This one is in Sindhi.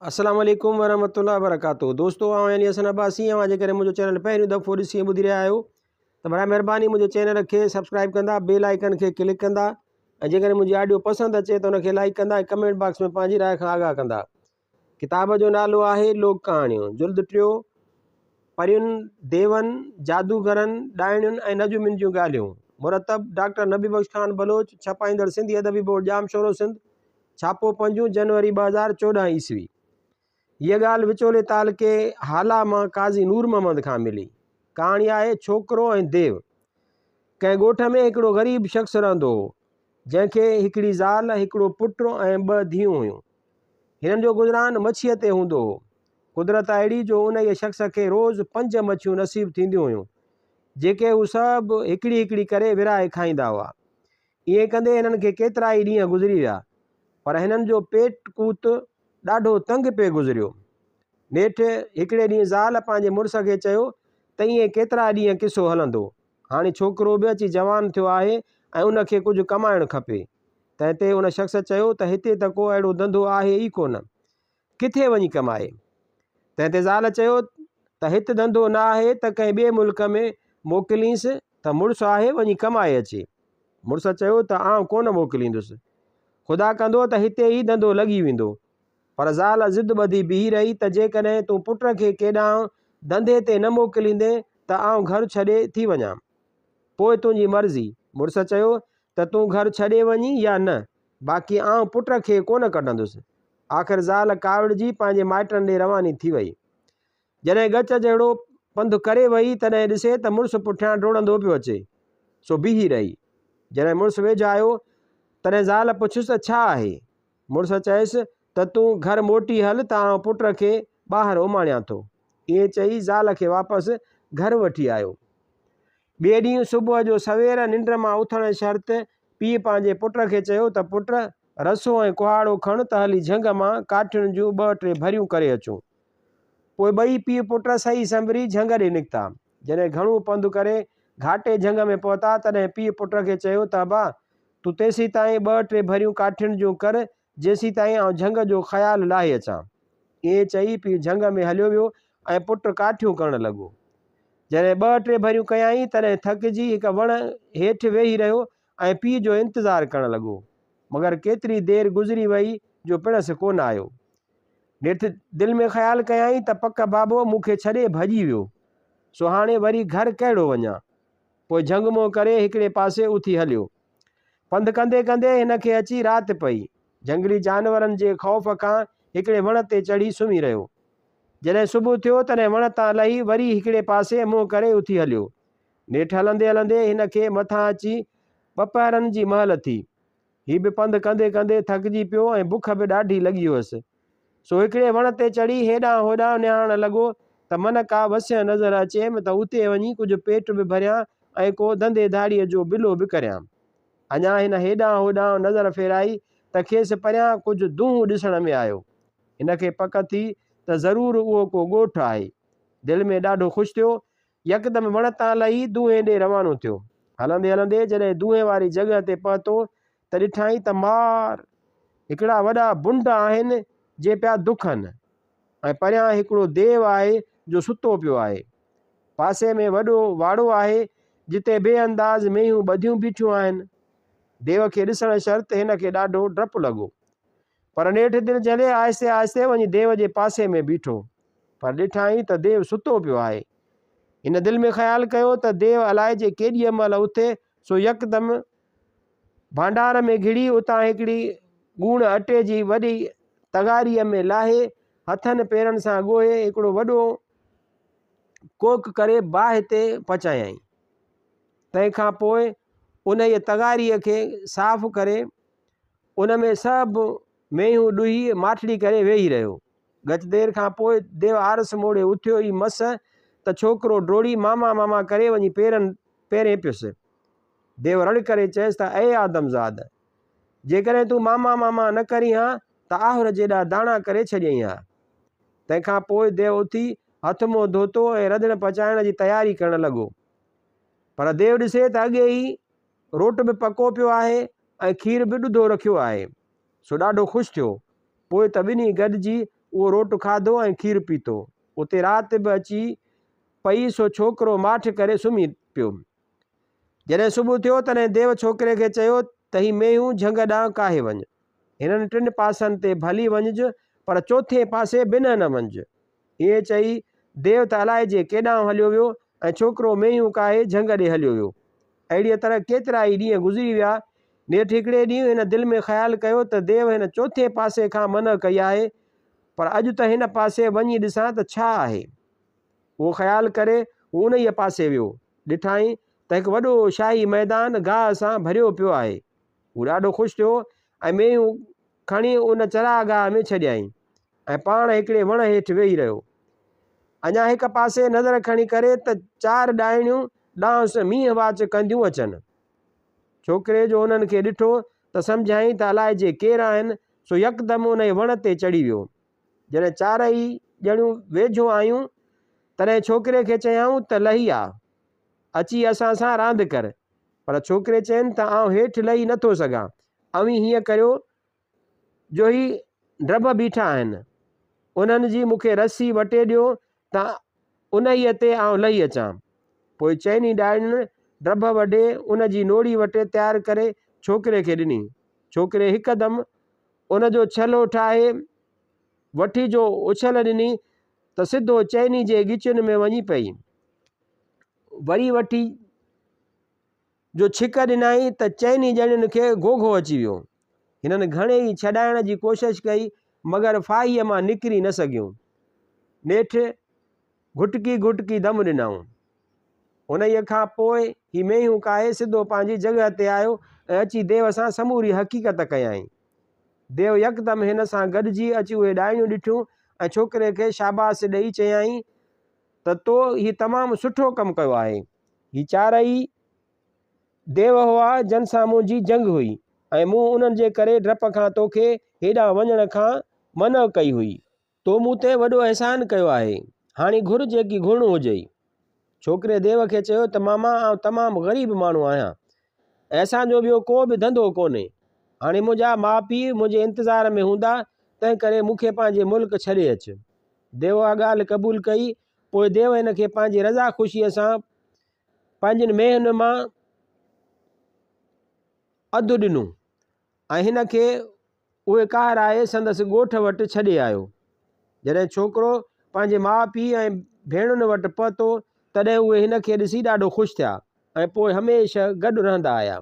السلام عليڪم ورحمة الله وبرڪاته دوستو آئون يعني حسن عباسي اوهان جيڪڏهن منهنجو چينل پهريون دفعو ڏسي ۽ ٻڌي رهيا آهيو ته برائي مهرباني منهنجي چينل کي سبسڪرائب ڪندا بيل آئيڪن کي ڪلڪ ڪندا ۽ جيڪڏهن منهنجي آڊيو پسند اچي ته ان کي لائڪ ڪندا ۽ ڪمينٽ باڪس ۾ پنهنجي راء کان آگاهه ڪندا ڪتاب جو نالو آهي لوڪ ڪهاڻيون جلد ٽيو پرين ديون جادوگرن ڏائڻين ۽ نجومين جون ڳالهيون مرتب ڊاڪٽر نبي بخش خان بلوچ ڇپائيندڙ سنڌي ادبي بورڊ ڄامشورو سنڌ ڇاپو پنجون جنوري 2014 عيسوي. هيء ڳالهه وچولي تعلقي هالا مان قاضي نور محمد کان ملي. ڪهاڻي آهي ڇوڪرو ۽ ديو. ڪنهن ڳوٺ ۾ هڪڙو غريب شخص رهندو هو، جنهن کي هڪڙي زال، هڪڙو پٽ ۽ ٻه ڌيئون هيون. هنن جو گذران مڇيء تي هوندو هو. قدرت اهڙي جو انهيء شخص کي روز پنج مڇيون نصيب ٿينديون هيون، جيڪي هو سڀ هڪڙي هڪڙي ڪري ورهائي کائيندا هئا. ائين ڪندي هنن کي ڪيترائي ڏينهن گذري ويا، پر هنن جو پيٽ ڪوت ڏاڍو تنگ پئي گذريو. نيٺ هڪڙي ڏينهن زال پنهنجي مڙس کي چيو ته ائين ڪيترا ڏينهن قصو هلندو؟ هاڻي ڇوڪرو به اچي جوان ٿيو آهي ۽ ان کي ڪجهه ڪمائڻ کپي. تنهن تي ان شخص چيو ته هتي ته ڪو اهڙو ڌنڌو آهي ئي ڪونه. ڪٿي وڃي ڪمائي؟ تنهن تي زال چيو ته هت ڌنڌو نه آهي ته ڪنهن ٻئي ملڪ ۾ موڪلينس ته مڙس آهي وڃي ڪمائي اچي. مڙس چيو ته آئون ڪونه موڪليندس. خدا ڪندو ته هتي ئي ڌنڌو لڳي ويندو. پر زال ضد ٻڌي بيهي رهي ته جيڪڏهن تون پٽ کي ڪيڏانهن ڌنڌي تي نه موڪليندين ته آئون گهر ڇڏي ٿي وڃان. پوء تنهنجي مرضي. مڙس چيو ته تون گهر ڇڏي وڃين يا نه، باقي آئون پٽ کي ڪونه ڪڍندس. آخر زال ڪاوڙجي پنهنجي مائٽن ڏي رواني ٿي وئي. جڏهن ڳچ جهڙو پنڌ ڪري وئي، تڏهن ڏسي ته مڙس پٺيان ڊوڙندو پيو اچي، سو بيهي رهي. جڏهن مڙس ويجهو آيو، تڏهن زال پڇيس ته ڇا آهي؟ مڙس چيس ته تون گهر موٽي هل ته آئون پٽ کي ٻاهر اماڻيان ٿو. ائين چئي زال کي واپس گهر وٺي آيو. ٻئي ڏينهن صبح جو سوير ننڊ مان اٿڻ شرط پيء پنهنجي پٽ کي چيو ته پٽ! رسو ۽ ڪهاڙو کڻ ته هلي جهنگ مان ڪاٺين جون ٻه ٽي ڀريون ڪري اچون. پوء ٻئي پيء پٽ سهي سنڀري جهنگ ڏي نڪتا. جڏهن گهڻو پنڌ ڪري گهاٽي جهنگ ۾ پهتا تڏهن پيء پٽ کي چيو ته ابا! تون تيسيتائين ٻه ٽي ڀريون ڪاٺين جون ڪر جيسيتائين آئون جهنگ جو خيال لاهي اچان. ائين چئي پيء جهنگ ۾ هليو ويو ۽ پٽ ڪاٺيون ڪرڻ لڳو. جڏهن ٻه ٽي ڀريون ڪيائين، تڏهن ٿڪجي هڪ وڻ هيٺ ويهي رهيو ۽ پيء جو انتظار ڪرڻ لڳو. مگر ڪيتري دير گذري ويئي جو پڻس ڪونه آيو. نيٺ دل ۾ خيال ڪيائين ته پڪ بابو مون کي ڇڏي ڀڄي ويو، سو هاڻي وري گهر ڪهڙو وڃان. پوء جهنگ منهن ڪري هڪڙي پاسي اٿي هليو. پنڌ ڪندي ڪندي هن کي اچي رات پئي. جهنگلي جانورن جي خوف کان هڪڙي وڻ تي چڙهي سمهي رهيو. جڏهن صبح ٿيو، تڏهن وڻ تان لهي وري هڪڙي پاسي منهن ڪري اٿي هليو. نيٺ هلندي هلندي هن کي مٿان اچي ٻپهرن جي مهل ٿي. هي به پنڌ ڪندي ڪندي ٿڪجي پيو ۽ بک به ڏاڍي لڳي هيس. سو هڪڙي وڻ تي چڙهي هيڏانهن هوڏانهن نهارڻ لڳو ته من ڪا وسينء نظر اچيم ته اتي وڃي ڪجهه پيٽ به ڀريان ۽ ڪو ڌنڌي ڌاڙيء جو بلو به ڪريان. اڃا هن هيڏانهن هوڏانهن نظر ڦيرائي ته کيس پريان ڪجهه دونهون ڏسڻ ۾ آيو. هن کي پڪ ٿي ته ضرور اهو ڪو ڳوٺ آهي. دل ۾ ڏاڍو خوش ٿيو. يڪدم وڻ تان لهي دونهين ڏي روانو ٿيو. هلندي هلندي جڏهن دونهين واري جڳهه تي پهتو ته ڏٺائين ته مار! هڪڙا وڏا بنڊ آهن جي پيا دکن ۽ پريان هڪڙو ديو آهي جو ستو پيو آهي. پاسي ۾ وڏو واڙو آهي جتي بي انداز مينهون ٻڌيون بيٺيون آهن. ديو کي ڏسڻ شرط هن کي ڏاڍو ڊپ لڳو. پر نيٺ دل جهلي آهستي آهستي وڃي ديو جي پاسي ۾ بيٺو. پر ڏٺائين ته ديو ستو پيو آهي. هن دل ۾ خيال ڪيو ته ديو الائجي ڪيڏيء مهل اٿي، سو يڪدم ڀانڊار ۾ گهڙي اتان هڪڙي ڳوڻ اٽي جي وڏي تغاريء ۾ لاهي، هٿن پيرن سان ڳوهي هڪڙو وڏو ڪوڪ ڪري باهه تي پچايائين. تنهن کان پوء انهيء تغاريء کي صاف ڪري ان ۾ سڀ مينهون ڏوهي ماٺڙي ڪري ويهي رهيو. ڳچ دير کان پوء ديو آرس موڙي اٿيو ئي مس ته ڇوڪرو ڊوڙي ماما ماما ڪري وڃي پيرن پيرين پيس. ديو رڙ ڪري چيس ته اي آدمزاد! جيڪڏهن تون ماما ماما نه ڪرين ها ته آهر جيڏا داڻا ڪري ڇڏيئين ها. تنهن کان پوء ديو اٿي هٿ منهن ڌوتو ۽ رڌڻ پچائڻ جي تياري ڪرڻ لڳو. پر ديو ڏسي ته اڳي ئي روٽ به پڪو پيو آهي ۽ کير به ڏڌو رکيو آهي، سو ڏاڍو خوش ٿيو. پوء ته ٻنهي گڏجي اهو روٽ کاڌو ۽ کير پيتو. اتي رات به اچي پئي سو ڇوڪرو ماٺ ڪري سمهي پيو. جڏهن صبح ٿيو تڏهن ديو ڇوڪري کي چيو ته هي مينهون جهنگ ڏانهن ڪاهي وڃ. هنن ٽن پاسن تي ڀلي وڃج پر چوٿين پاسي بنهه نه وڃج. ائين چئي ديو ته الائجي ڪيڏانهن هليو ويو ۽ ڇوڪرو مينهون ڪاهي جهنگ ڏي هليو ويو. اهڙيء طرح ڪيترائي ڏينهن گذري ويا. نيٺ هڪڙي ڏينهن هن دل ۾ خيال ڪيو ته ديو هن چوٿين پاسي کان منع ڪئي آهي، پر اڄ ته هن پاسي وڃي ڏسان ته ڇا آهي. اهو خيال ڪري هو انهيء پاسي ويو. ڏٺائين ته هڪ وڏو شاهي ميدان گاهه سان ڀريو پيو آهي. هو ڏاڍو خوش ٿيو ۽ مينهون کڻي ان چراگاهه ۾ ڇڏيائين ۽ پاڻ هڪڙي وڻ هيٺ ويهي رهيو. اڃا هڪ پاسي نظر کڻي ڪري ته چار ڏائڻيون ڏانهس مينهن واچ ڪنديون اچن. ڇوڪري جو انهن کي ڏٺو ته سمجهيائين ته الائجي ڪير آهن، سو يڪدم انهيء وڻ تي چڙهي ويو. جڏهن چارئي ڄڻيون ويجهو آيون، تڏهن ڇوڪري کي چيائون ته لهي آ، اچي اسان سان راند ڪر. پر ڇوڪري چين ته آئون هيٺ لهي نٿو سگهان، اوهين هيئن ڪريو جو هي ڊڀ بيٺا آهن، انهن جي مون کي رسي وٽي ڏيو ته انهيء تي آئون لهي اچان. پوء چئني ڏائڻين ڊڀ وڍي ان جي نوڙي وٽي تيار ڪري ڇوڪري کي ڏني. ڇوڪري هڪدم ان جو ڇلو ٺاهي وٺي جو اڇل ڏني ته سڌو چئني جي ڳچين ۾ وڃي پئي. وري وٺي جو ڇڪ ڏنائين ته چئني ڄڻين کي گوگهو اچي ويو. هنن گهڻي ئي ڇڏائڻ جي ڪوشش ڪئي، مگر ڦاهيء مان نڪري نه سگهيون. نيٺ گهٽڪي گهٽڪي دم ڏنائون. انهيء کان پوء هي مينهون ڪاهي سڌو پنهنجي جڳهه تي آيو ۽ اچي ديو سان سموري حقيقت ڪيائين. ديو يڪدم هن سان گڏجي اچي اهي ڏائڻيون ڏٺيون ۽ ڇوڪري کي شاباس ڏيئي چيائين ته تو هي تمام سٺو ڪم ڪيو آهي. هي چارئي ديو هئا جن سان منهنجي جنگ هئي ۽ مون انهن جي ڪري ڊپ کان توکي هيڏانهن وڃڻ کان منع ڪئي هئي. تو مون تي وڏو احسان ڪيو آهي، هاڻي گهر جيڪي گهرڻو هجئي. ڇوڪري ديو کي چيو ته ماما آئون تمام غريب ماڻهو آهيان ۽ اسان جو ٻيو ڪو به ڌنڌو ڪونهي. هاڻي منهنجا ماء پيء منهنجي انتظار ۾ هوندا، تنهنڪري مون کي پنهنجي ملڪ ڇڏي اچ. ديو اها ڳالهه قبول ڪئي پوء ديو هن کي پنهنجي رضا خوشيء سان پنهنجين مينهن مان اڌ ڏنو ۽ هن کي اهي ڪاهرائي سندس ڳوٺ وٽ ڇڏي آيو. جڏهن ڇوڪرو پنهنجي ماء پيء ۽ ڀيڻن وٽ پهتو، تڏهن اهي هن کي ڏسي ڏاڍو خوش ٿيا ۽ پوء هميشه گڏ رهندا آيا.